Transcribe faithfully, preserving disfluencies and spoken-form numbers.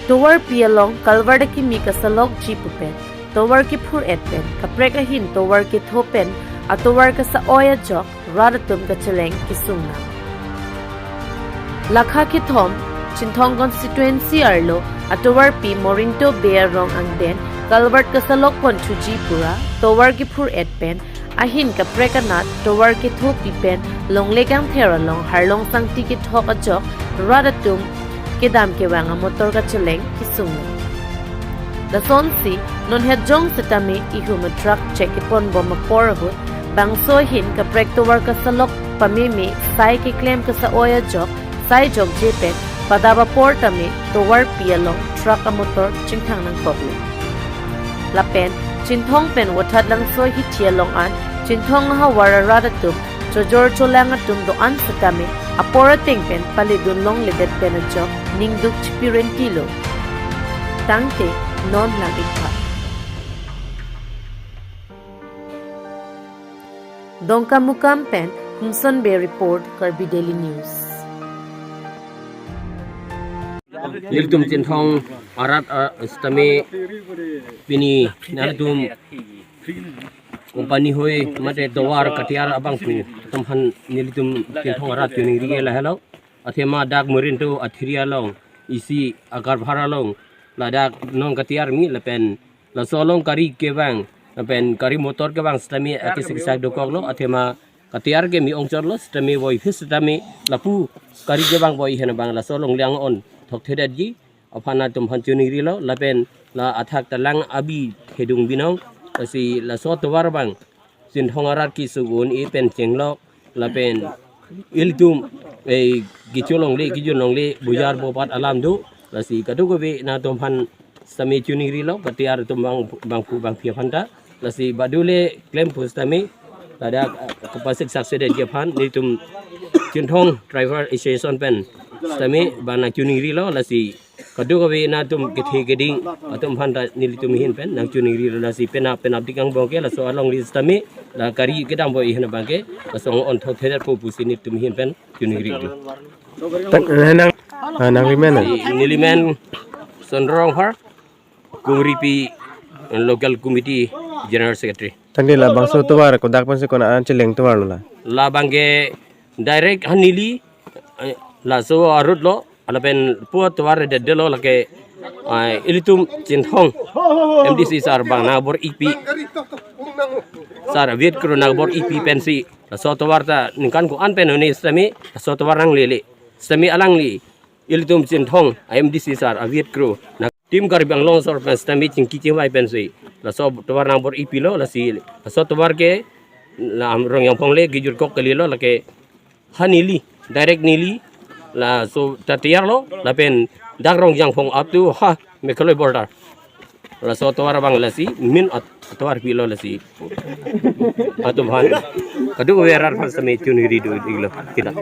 Tovarpi along culvert akimi kasalokji pu pen tovar kephur-et pen kaprek ahin tovar ketho pen atovar kasa-oi ajok rat atum kacheleng kesung nang. Lakha kethom Chinthong constituency arlo atovarpi Morinto Bey arong angden culvert kasalok pon thuji pura tovar kephur-et pen ahin kaprek anat tovar kethopi pen longle kangther along harlong sangti kethok ajok rat atum kedam kevang amotor kacheleng kesung nang. Lasonsi non hetjong setame ihum a-truck chek kepon bom apor ahut bangso ahin kaprek tovar kasalok pameme sai keklem kasa-oi ajok sai jokje pen padap apor tame tovarpi along truck amotor chingthang nangkoklo. Lapen Chinthong pen Vothatlangso hithi along an Chinthong ahavar arat atum chojor cholang atum do-an setame apor ateng pen paledun longledet pen ajok ningduk chipirentilo. Tangte non lang-ik tha. Dongkamukam pen Humson Bey report, Karbi Daily News. Nelitum Chinthong arat, ah, setame pini nelitum company hoi mate tovar katiyar abangphu atum aphan nelitum Chinthong arat choningri lahelo. Athema dak Morinto athiri along isi akarpar along ladak non katiyar kimi lapen laso along gari kevang lapen gari motor kevang setame akesik sak dokoklo, athema katiyar kimi ongchotlo setame voi phis setame lapu gari kevang voi hen abang laso along lang-on thokthedetji aphan nelitum aphan choningrilo lapen la athak ta lang abi thedung binong, lasi laso tovar abang Chinthong arat kesung un-e pen chenglok lapen ilitum, eh, kecho longle kejun longle bujar bopat alam do, lasi kadokave nelitum aphan setame choningrilo katiyar atum bang, bangphu bangphi aphan ta, lasi badule klemphu setame ladak, eh, kapasik saksedetji aphan nelitum Chinthong Driver Association pen setame bang nangchoningrilo, lasi kadokave nelitum kethe keding atum aphan ta nelitum ahin pen nangchoningrilo, lasi penap penap dik angbong ke laso along li setame la gari kedam voi ahin abang ke laso ong-on thokthedetpo pusi nelitum ahin pen choningrilo. Tang, eh, nang, ah, nangli men, ah? Si neli men Sondro Rongphar, Kumripi Local Committee General Secretary. Tangte labangso tovar kodak pensi konat an cheleng tovar lo la? Labang ke direct ha neli, eh, laso a-road lo, lapen pu tovar de de lo lake, eh, ilitum Chinthong M D C sir bang nangbor-ipi, sir Viet Kro nangbor-ipi pensi laso tovar ta ningkan ko-an pen hone setame laso tovar nanglele. Setame alangli ilitum Chinthong M D C sir Viet Kro nang Team Karbi Anglong asor pen setame chingki chingvai pensi laso tovar nangbor-ipilo, lasi laso tovar ke la Rongjangphong le kejut kok kalilo, lake ha neli, direct neli laso ta tiyarlo lapen dak Rongjangphong up to ha Meghalaya border. Laso tovar abang lasi main at-, tovar pilo, lasi atum aphan kadokave arat aphan setame choningri do iklo kita.